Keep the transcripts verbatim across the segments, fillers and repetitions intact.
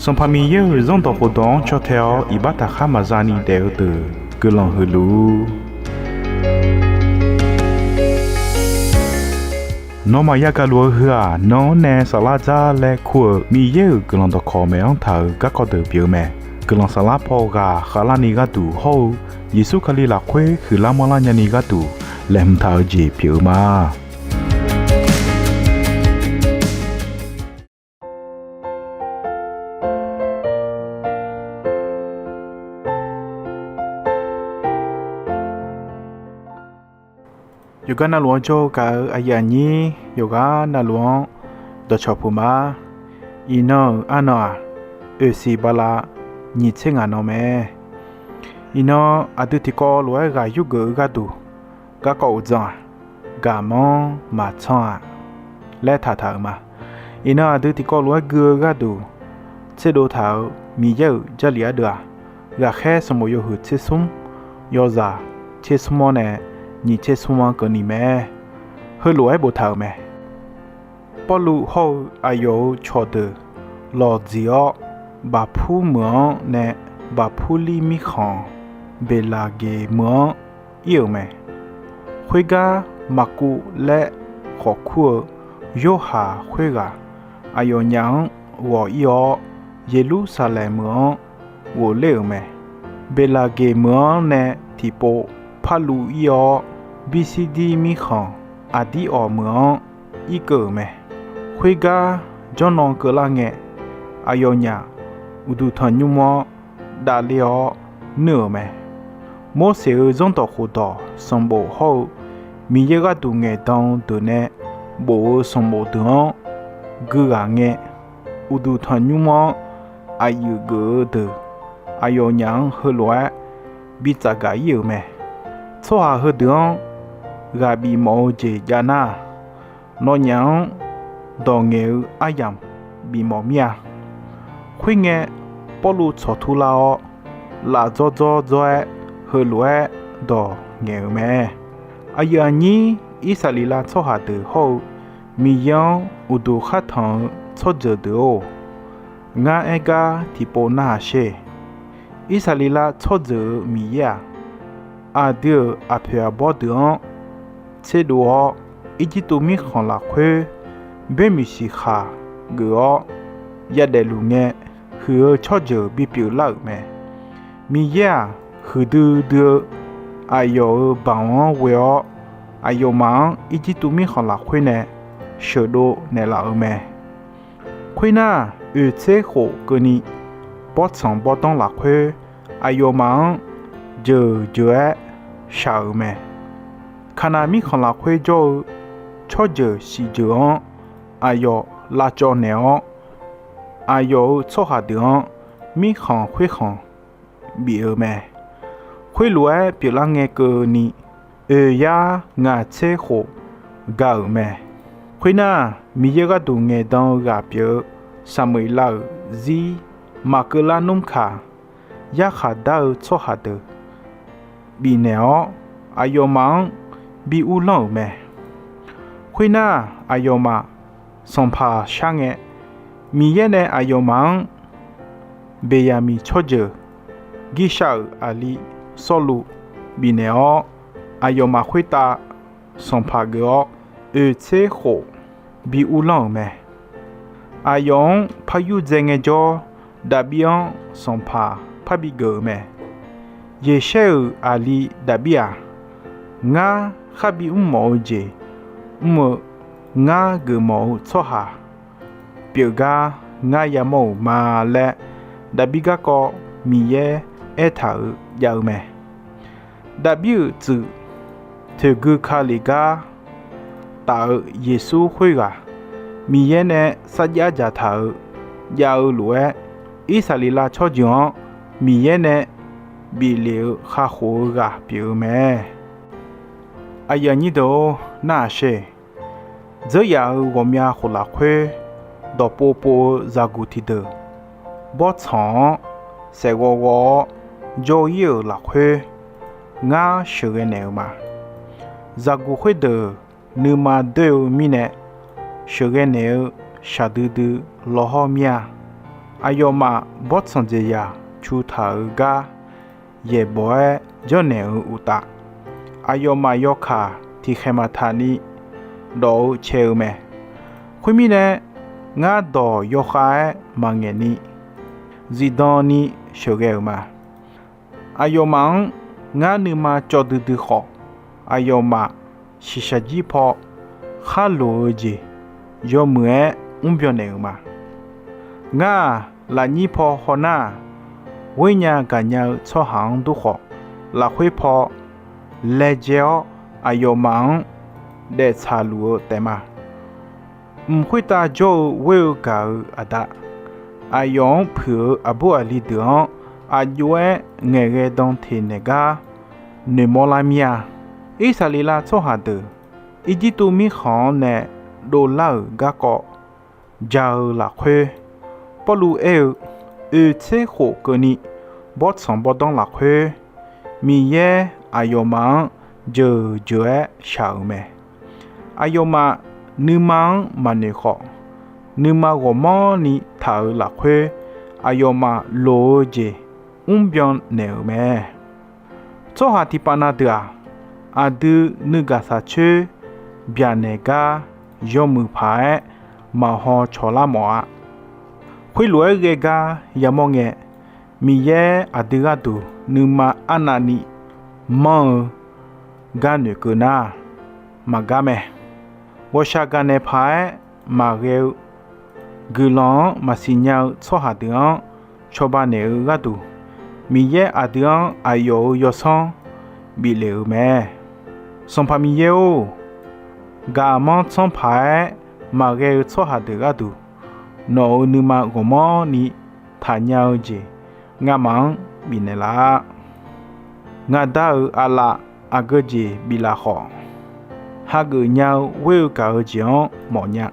Sanqpaq Miqyaer-euq Zanrdawq khofdawq-anr caw tae-awr iqbax taqkhar maqza ni daef-eu deuq guiqlanq huiq luf-ur. Nawmaf yagaq luf-eu heu-aq, nan-anr nae saflar dzar laer kur-euq Miqyaer-euq guiqlanq dawqkawq maeq-anr taq-euq garkawv deuq pyeuf-eu mae. Guiqlanq saflar paw ghaq khavlarni gharduq hawr-eu Yeqsur Kali lafkhoer huiqlar manrlar nyani gharduq laeqhmq taq-eu jeq pyeuf-eu ma. Yawqgar navluf-anr jawr-eu gaq-eu aqyuif aqnyir yawqghaq navluf-anr dawqcawq puq ma. Iqnan-euq arnan-aq, oeqsiq bala nyiq tser ngaq nan mae. Iqnan aqdui tiqkawv lof-aer ghaq yurgeuf-eu gharduq garkawv uqdzan-aq, gaqmanr maqtsanr-a laer taqtaq-euq ma. Iqnan aqdui tiqkawv lof-aer gui-eu gharduq tserdov taq-euq Miqyaer-euq Jarlif ardeuv-aq, Ghaqkhaer sanqbof yawhuiq tser smr, yawzaq tser smr-anr nae nyiq tser smr-anr keuvni mae. Heulof-aer boftaq-euq mae. Pawrluv hawr-eu aqyawf-euq cawqdeuq lawqdziq-awr, Baqpur meuq-anr nae Baqpurlir mirkhanq Beqlaqgeq meuq-anr ir-euq mae. Khoergar Maqkuv laer khawf kur-eu Yorhaq khoerghaq aqyawfnyaf-anr ghawq ir-awr, Yeqlursaqlaeq meuq-anr ghofler-euq mae. Beqlaqgeq meuq-anr nae tiqpov parluv ir-awr, Birsirdir mirkhanq Aqdirawq meuq-anr irkeuv-euq mae. Khoergar jawrnan keuvlar ngae, aqyawfnyaf uqduq tanqnymr-anr davler-awr nuir-euq mae. Morseq-euq Zanrdawq khofdawq sanqbof hawr-eu Miqyaer gharduq ngaeqdan-eu deuq nae bof-eu sanqbof deuq-anr gui ghaq ngae, uqduq tanqnymr-anr aqyuif geuf-eu deuq aqyawfnyaf-anr heulof-aer bi tsafgaq ir-euq mae. Tsawrhaq heudeuq-anr ghaq bifmawf-eu jeq jav nar-aq, nawnyaf-anr dawq ngaeq-eu aryamq bifmawf mir-a. Khoerngae, Pawrluv tsawqtur lar-awr, laf dzawr dzawr dzawr-aer heulof-aer dawq ngaeq-euq mae. Aqyuif aqnyir Irsaqleqlav tsawrhaq deuq hawr-eu Miqyaer-anr uqduq khartanq-eu tsawrjeuq deuq-or, ngar aer gar tiqpov narhaq sher. Irsaqleqlav tsawrjeuq-euq Miqyaer-aq, aqdui-euq aqpoeq aqbawr deuq-anr tserdov-awr, Irjirtuv mirkhanq lafkhoer boermiq siqkhaq geuf-awr yadaef luf ngae, huiq-eu tsawrjeuq bipyeuf lar-euq mae. Miqyaer-aq, huiqdui dui-eu aqyawf-euq baoq-anr ghoe-awr, aqyawfmaf-anr Irjirtuv mirkhanq lafkhoer nae sheuqdov naeqlaf-eu mae. Khoernar, oeq tser khof keuvni bawrtsanq bawrdanr lafkhoer aqyawfmaf-anr jeuq jeuq-aer shaq-euq mae. Kaqnaq mirkhanq lafkhoer jawr-eu tsawrjeuq siqjeuq-anr aqyawf lavcawv naeq-awr, aqyawf-euq tsawrhaq deuq-anr mirkhanq khoerkhanq bif-eu mae. Khoerlof-aer pyeuflar ngae keuvni, oeq yar ngaq tser khof ga-euq mae. Khoernar, Miqyaer gharduq ngaeqdan-eu ghaq pyeuf-eu Saqmeqlav-euq zir Maqkeuvlar nmr kaq yarkhaq dar-eu tsawrhaq deuq bifnaeq-awr, aqyawfmaf-anr bi uvlanr-euq mae. Khoernar, aqyawfmaf sanqpaq shar ngae, Miqyaer nae aqyawfmaf-anr Beqyaqmiq tsawrjeuq Girshav-euq aqli Sawrluv bifnaeq-awr, aqyawfmaf khoertav sanqpaq geuf-awr, oeq tser khof bi uvlanr-euq mae. Aqyawf-anr par yurdzae ngaejawr, Daqbir-anr sanqpaq parbi geuf-euq mae. Yeqshaer-euq aqli Daqbir-aq, ngar kharbi mrmawf-eu jeq mr-eu, ngar geufmawf-eu tsawrhaq pyeufgar ngar yamawr-euq ma laer, Daqbir garkawv Miqyaer aertaq-euq jav-eu mae. Daqbir-euq tsuif toeqgui ka lef gar taf-eu Yeqsur khoerghaq Miqyaer nae sarjax dzaqtaq-euq jav-eu lof-aer, Irsaqleqlav tsawrjeuq-anr Miqyaer nae bif lef-eu kakhof-eu ghaq pyeuf-eu mae. Aqyuif aqnyir deuq-or, narhaq sher. Dzeuryaf-euq ghawqmya khof lafkhoer dawqpov pov-eu zaqguq tiqdeuq bawrtsanq-anr saef ghawv ghawv-awr jawr-ir-euq lafkhoer, ngar sheuqghae naeq-eu ma. Zaqguq khoerdeuq nuima doer-eu mirnae, sheuqghae naeq-eu shaqdui dui lawhawr mir-a. Aqyawfmaf bawrtsanq jeqzaq cu taq-euq gar yaeqbawq-aer janrnaeq-euq uqtaf, aqyawfmaf yawkaq tiqkhaeq maqtaq ni dawf-eu cae-eu mae. Khoermirnae, ngar dawq yawkhav-aer maqngaeq ni, zifdan ni sheuqghae-euq ma. Aqyawfmaf-anr ngar nuima cawv duidui khawf, aqyawfmaf shiqshaq jir paw khar loq-eu jeq yawmuiq-aer mrbyan naeq-euq ma. Ngar-aq, lafnyir paw hawnar-aq, ghoernya gaqnya-eu tsawrhaq-anr dur khawf, lafkhoer paw laejae-awr aqyawfmaf-anr daeftsaq luf-eu taef ma. Mq khoertav jawr-eu ghoer-eu gaq-eu aqda, aqyawf-anr puiq-eu aqbur aqli deuq-anr aqjox-aer ngaeqghae dan teq naeq gar noeqmawr lar mir-a. Irsaqleqlav tsawrhaq deuq Irjirtuv mirkhanq-anr nae dovlar-euq garkawv ja-eu lafkhoer, Pawrluv aer-eu, oeq tser khof keuvni bawrtsanq bawrdanr lafkhoer, Miqyaer aqyawfmaf-anr jeuq jeuq-aer shaq-euq mae. Aqyawfmaf nuima-anr maqnoeq khawf, nuima ghawqmanrni taq-euq lafkhoer, aqyawfmaf loq-eu jeq mrbyan naeq-euq mae. Tsawrhaq tiqpav na deuq-aq, aqdui nuigaq saqcoer byaqnaeq gar yawmuiq paq-aer maqhaw cawqlar mawf-a. Khoerlof-aer ghae gar yamawr ngae, Miqyaer aqdui gharduq nuima arnavni manr-eu gar noeqkeuv nar, maqgar mae. Ghawqshaq gaqnaeq paq-aer maqghae-eu, guiqlanq-anr maqsiq nya-eu tsawrhaq deuq-anr cawba naeq-eu gharduq, Miqyaer aqdui-anr aqyawf-euq yawsanr bif lef-euq mae. Sanqpaq Miqyaer-or, gaqmanr tsanr paq-aer maqghae-eu tsawrhaq deuq gharduq, nawq-euq nuima ghawqmanrni taqnya-eu jeq ngamaf-anr bifnaeq laf-a. Ngaqda-euq aqlaf aqgeu jeq biflaf khawf, hageuf nya-eu ghoer-eu gaq-eu jeq-anr mawfnya.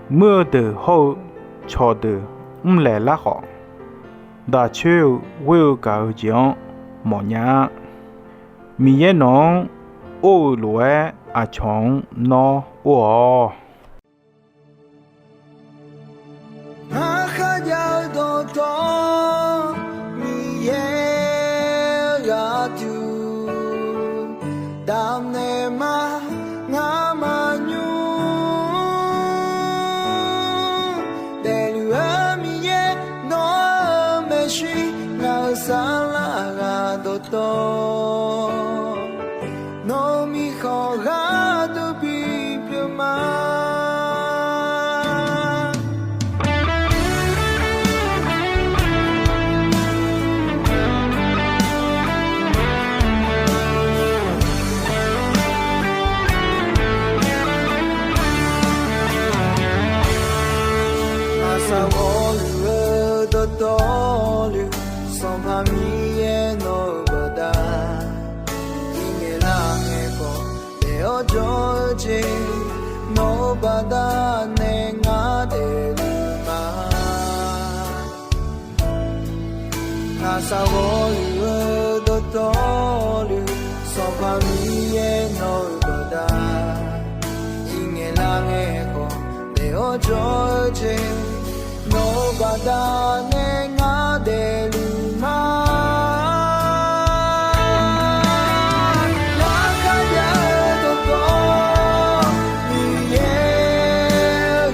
Muir-eu deuq hawr-eu cawqdeuq mrlaeq lar khawf, daq coer-eu ghoer-eu gaq-eu jeq-anr mawfnya-a. Miqyaer nawq-anr or-eu lof-aer aqcawq-anr nawr or-awq. Ngar kharjav-eu dawqtawv Miqyaer gharduq damnaeq ma. Ngar maqnymr daefluf-eu Miqyaer nawq-euq maeqshi, ngaq-euq saflar ghaq dawqtawv nawq-euq mirkhanq gharduq bipyeuf ma. Aqsaq ghawqluf-eu dawqtawvluf, Sanqpaq Miqyaer nawq-eu baqda irngaeq lar ngae khawf, daef-awr jawr-eu jeq nawq-eu baqda nae ngar daefluf ma. Aqsaq ghawqluf-eu dawqtawvluf, Sanqpaq Miqyaer nawq-eu baqda irngaeq lar ngae khawf, daef-awr jawr-eu jeq nawq-eu baqda nae ngar daefluf ma. Ngar kharjav-eu dawqtawv Miqyaer-eu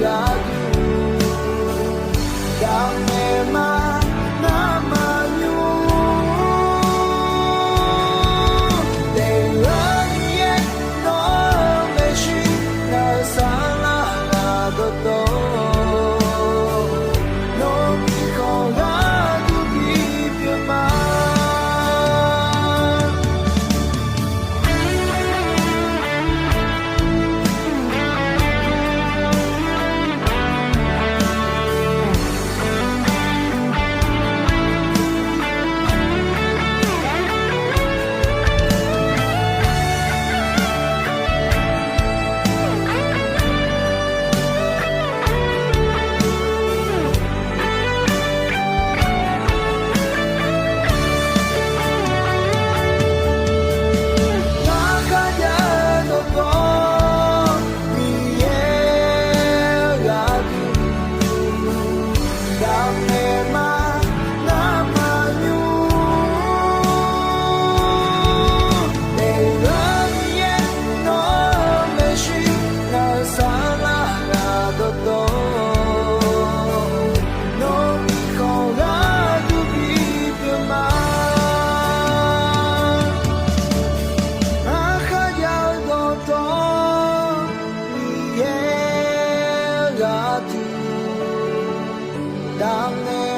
gharduq damnaeq ma. Ngar maqnymr daefluf-eu Miqyaer nawq-euq maeqshi, ngaq-euq saflar ghaq dawqtawv nawq-euq mirkhanq Aqmeq